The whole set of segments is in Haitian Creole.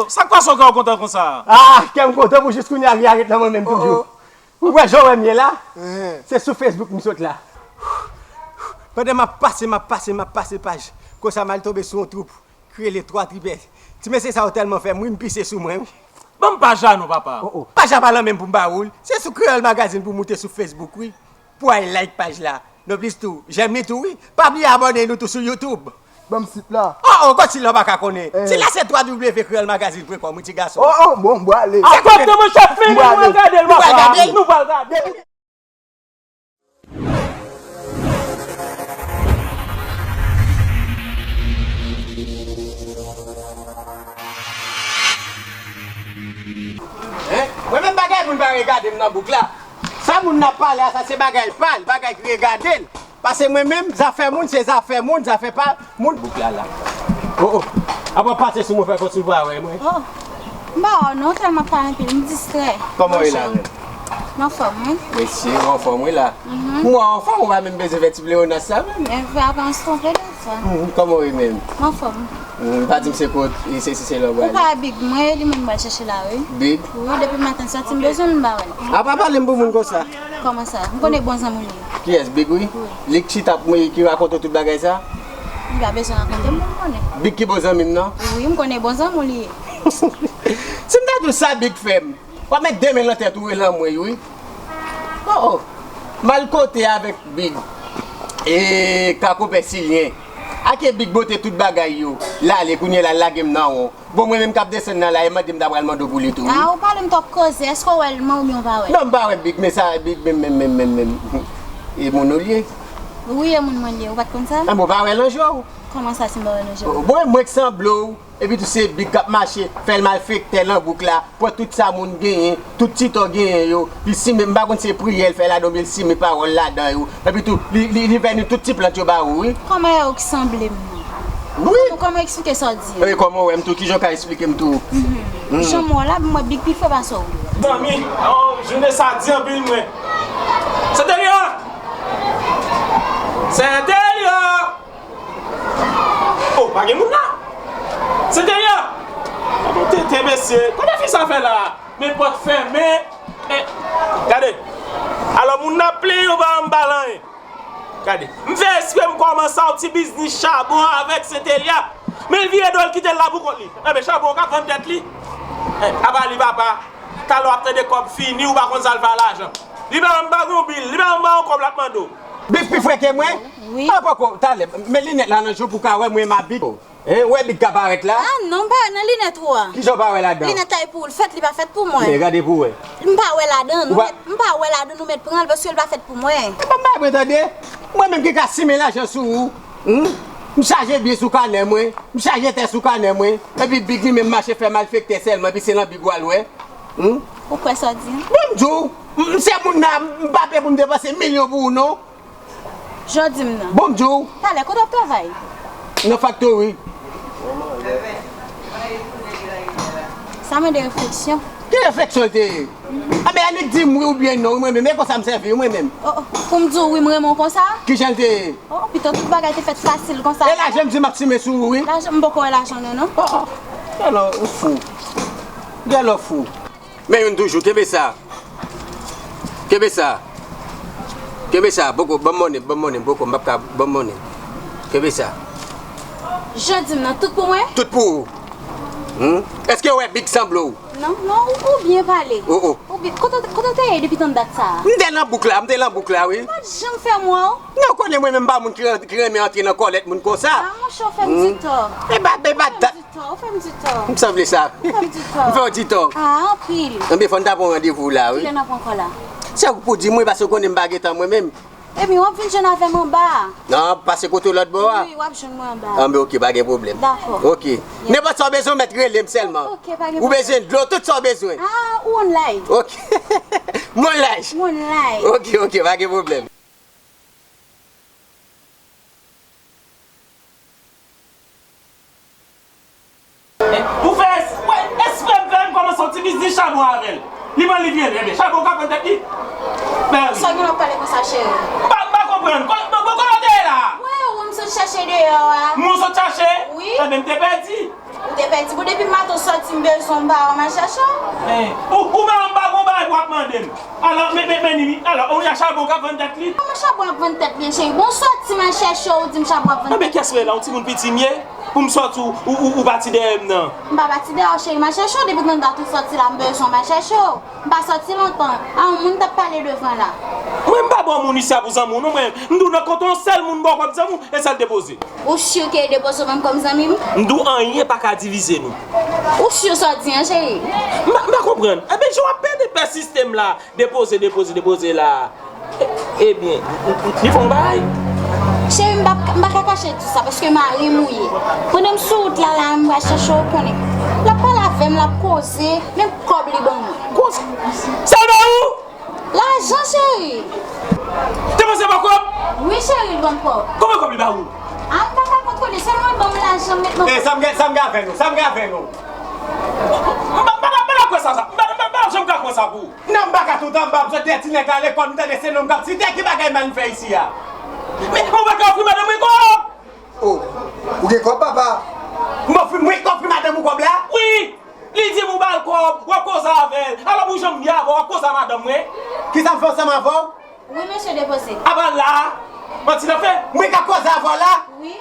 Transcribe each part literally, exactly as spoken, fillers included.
Sa k pase w kè w kontan konsa? Ah, kè m kontan pou jis kounye a, li arete nan mwen menm toujou. Ou wè jan w wè m ye la? Se sou Facebook m sot la. Pandan m ap pase, m ap pase, m ap pase paj, konsa m al tonbe sou yon twoup ki rele Twa Tripè. Ti mesye sa yo tèlman fè m ri, m pise sou mwen wi. Ban m paj la non, papa. Oh, oh. Paj la pa lan menm pou m ba ou l. Se sou Kreyòl Magazine pou w moute sou Facebook wi. Pou w al like paj la. Nonplis tou, jèm li tou wi. Pa bliye abòne nou tou sou YouTube. Ban m sit la. Oh, oh, kot sit la w pa ka konnen. Sit la se twa w w w kreyòl magazine pwen kòm wi ti gason. Oh, oh, bon, m prale. Akote mwen chèf fini, nou pral gade l, papa. Nou pral gade l. Hein? Mwen menm bagay moun pa regade m nan bouk la. Sa moun nan ap pale a, sa se bagay pa l, bagay ki regade l. Pase mwen menm, zafè moun, se zafè moun, zafè pa moun. Bouk la la. Oh, oh. Apa w pase sou mwen fè konsi w pa wè mwen? Oh. M pa wè w non, tèlman m ap pale anpil, m distrè. Kòman w ye la menm? M anfòm wi. Mesye, ou anfòm wi la. Mhm. M wè w anfòm, ou pa menm bezwen fè ti pleonans sa menm. Men vre, apa m twonpe telefòn. Mhm, kòman w ye menm? M anfòm. Hmm, pa di m se kot, e se, se, se lè w prale. Ou pa Big, mwen, li menm m pral chèche la, wi. Big? Wi, depi maten sòti, m bezwen l, m pa wè l. A pa pale m pou moun konsa. Kòman sa? M konnen bon zanmi w li ye. Kiyès, Big, wi? Wi. Li k chita ap mwen ki rakonte w tout bagay sa? Li pa bezwen rakonte m pou m konnen. Big ki bon zanmi m nan? Wi, m konnen bon zanmi w li ye. Si m ta di w sa Big fè m, w ap met de men nan tèt ou e lan mwen, wi. Oh, oh. M al kote avèk Big. E kako pèsilyen. Ake Big bote tout bagay yo. L ale, kounye a l al lage m nan won. Bon, mwen menm k ap desann nan la, e mande m ta pral mande w pou li tou, wi. Ah, ou pale m twòp koze. Èske w wè l mwen oubyen w pa wè l? Non, m pa wè Big, men sa, Big, men, men, men, men, men. E moun ou l ye? Wi, e moun mwen l ye. Ou pa t konn sa? Enben, w pa wè l nan je w? Kòman sa, si m pa wè l nan je m? Bon, mwen k sanble w. Epi tou se Big k ap mache, fè l malfektè nan bouk la, pran tout sa moun genyen, tout ti to genyen yo, li simen, m pa konn se priyè l fè ladan oubyen l simen pawòl ladan yo. Epi tou, li, li, li vèni tout ti plant yo ba ou, wi. Kòman e ou k sanble m nan? Wi. Kòman w eksplike sa w di a? Epi kòman w wè m tou, kijan w ka eksplike m tou? Mhm. Jan m wè w la, m wè Big pi fre pase w. Zanmi, oh, jounen sa di anpil mwen. Sentèlya! Sentèlya! Oh, pa gen moun la? Sentèlya! Gade yon tenten, mesye. Kote fi sa fè la? Men pòt fèmen. Eh, gade. Alò, moun nan ap plenyen yo pa janm ba l anyen. Gade. M fè espre m kòmanse yon ti biznis chabon avèk Sentèlya. Men l vire do l kite l la pou kont li. Enben, chabon ka vann tèt li. Eh, apa li, papa. Talè w ap tande kòb fini, ou pa konn sa l fè a lajan. Li pa janm ba w yon bil, li pa janm ba w yon kòb l ap mande w. Big pi fre ke mwen? Wi. Ah, poko, talè. Men linèt la nan je w pou w ka wè mwen m ap Big. Eh, ou wè Big ka parèt la? Ah, non, m pa wè nan linèt ou a. Kijan w pa wè ladan? Linèt la e pou ou l fèt, li pa fèt pou mwen. Men gade pou w wè. M pa wè ladan, nou mèt, m pa wè ladan, nou mèt pran l paske l pa fèt pou mwen. E pa m pa wè tande. Mwen menm ki ka simen lajan sou ou. Hmm? M chaje byen sou kanè mwen, m chaje tè sou kanè mwen. Epi Big li menm mache fè malfektè sèlman, epi se nan Big w al wè. Hmm? Ou kwè sa w di a? Bon, m di w, m, m se moun nan, m pa pè pou m depanse milyon pou ou non. Jan w di m nan. Bon, m di w. Talè, kote w ap travay? Nan faktori. Sa mande refleksyon. Ki refleksyon l te ye? Anben, annik di m wi oubyen non, wi, mwen menm. E konsa m sèvi, wi, mwen menm. Oh, oh. Pou m di w wi, m renmen w konsa? Kijan l te ye? Oh, pito tout bagay te fèt fasil konsa. E lajan m di m ap simen sou ou, wi. Lajan, m poko wè lajan non, non. Oh, oh. Gèlè, ou fou. Gèlè, ou fou. Men youn toujou, kenbe sa. Kenbe sa. Kenbe sa, poko, ban m monnen, ban m monnen, poko, m p ap ka, ban m monnen. Kenbe sa. Jan di m nan, tout pou mwen? Tout pou ou. Hmm? Èske w wè Big sanble w? Non, non, ou, ou byen pale. Oh, oh. Ou byen, kote, kote w te ye depi tann dat sa a? M te nan bouk la, m te nan bouk la, wi. Ou pa t janm fè m wè w. Non, ou konnen mwen menm m pa moun ki, ki renmen antre nan kòlèt moun konsa. Ah, monchè, ou fè m di tò. E pa, e pa dat. Ou fè m di tò, ou fè m di tò. M sanble sa. Ou fè m di tò. M fè w di tò. Ah, anpil. Anben, fò n ta pran randevou la, wi. Kilè n ap pran kò la? Se ou pou di mwen, paske ou konnen m pa gen tan mwen menm. Ebyen, w ap vin jwenn avè m anba a. Non, pase kote w lòt bò a. Wi, w ap jwenn mwen anba a. Anben, oke, pa gen pwoblèm. Dakò. Oke. Nenpòt sa w bezwen, w mèt rele m sèlman. Oke, pa gen pwoblèm. Ou bezwen dlo, tout sa w bezwen. Ah, ou online? Oke. M online. M online. Oke, oke, pa gen pwoblèm. Ou fè es-, wè, espre m fè m kòmanse yon ti biznis chabon avè l. Li ban li vye, enben, chabon ka pran tèt li. Sa gen w ap pale konsa, cheri? M pa, m pa konprann. Ko-, bon, bon, kote w te ye la? Mwen, ou m sot chache deyò a. Mwen w sot chache? Wi. Enben, m te pèdi. Ou Te pèdi pou depi maten w sòti m bezwen w m pa wè w m al chèche w. Eh, ou, ou pa, m pa gon bagay pou w ap mande m. Alò, men, men, men, Nini, alò, ou y a chabon k ap vann tèt li? Kòman chabon ap vann tèt li, cheri? Bon, w sòti m al chèche w, ou di m chabon ap vann tèt li. Anben, kiyès rele la? Yon timoun piti m ye? Pou m sòti, ou, ou, ou, ou pati dèyè m nan? M pa pati dèyè w, cheri, m al chèche w. Depi nan dat ou sòti la, m bezwen w m al chèche w. M pa sòti lontan. A, yon moun t ap pale devan la. Mwen, m pa ba w moun isi a pou zanmi w, non, mwen. M di w nan konte yon sèl moun ba w kòb zanmi w, e sèl Depoze. Ou si ke Depoze menm kòm zanmi m? M di w anyen pa ka divize nou. Ou si sa w di an, cheri? M pa, m pa konprann. Enben, jan w ap pede pè sistèm la, Depoze, Depoze, Depoze la. E, ebyen, li fè yon bagay? Cheri, m pa, m pa ka kache di sa, paske mari m ou ye. Pandan m sou wout la, la, m pral chèche w, konnen. L ap pale avè m, l ap koze, men kòb li ban mwen. Koze? Sa l ba ou? Lajan, cheri. Depoze ba w kòb? Wi, cheri, l ban m kòb. Konbyen kòb li ba ou? A, m pa ka kontwole, sèlman l ban m lajan, m met nan... Eh, sa m gen, sa m gen avè nou, sa m gen avè nou? M pa, m pa, m pa ka kwè sa, sa. M pa, m pa, m pa janm ka kwè sa pou ou. Non, m pa ka tout anba, m sot de ti nèg la lekòl, m tande se non m k ap site, ki bagay mal m fè isi a? Men, ou pa ka ofri madanm mwen kòb? Oh, ou gen kòb, papa? M ofri, mwen k ofri madanm ou kòb la? Wi! Li di m ou ba l kòb, w ap koze avè l. Alò pou jan m ye avè w, w ap koze a madanm mwen? Kisa m fè ansanm avè w? Wi, mesye Depoze. Apa la a? Manti nan fè? Mwen k ap koze avè w la? Wi.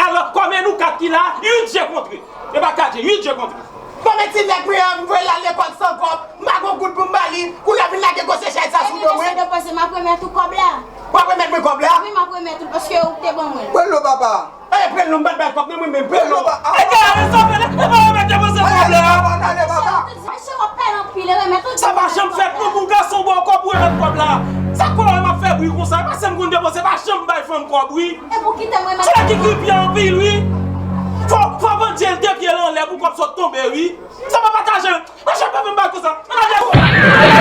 Alò, kòm e nou kat ki la, uit je kontre. E pa kat je, uit je kontre. Bon, men ti nèg mwen an, m voye l al lekòl san kòb. M pa gon goud pou m ba li. Kounye a vin lage gwosè chay sa sou do mwen. Ebyen, mesye Depoze, m ap remèt ou kòb la. W ap remèt mwen kòb la? Wi, m ap remèt ou l paske ou te ban mwen l. Pran l non, papa. E pran l non, m pa t ba l kòb non, mwen menm, pran l non. Pran l non, papa. E gade sa w fè la, e pa remèt Depoze kòb la. Ale, papa, ale, papa. Mesye, w ap pale anpil, e remèt ou. Sa pa janm fèt non, pou gason ba w kòb, ou remèt kòb la. Sa k fè w wè m ap fè bri konsa? E pa sèl m konn Depoze, pa janm bay fanm kòb, wi. E pou kite m remèt. Ti nèg ki kripiyan anpil, wi. Fò, fò pandye l de pye l anlè pou kòb sot tonbe, wi. Sa pa pataje. Mache pa vin bay konsa. Ann ale.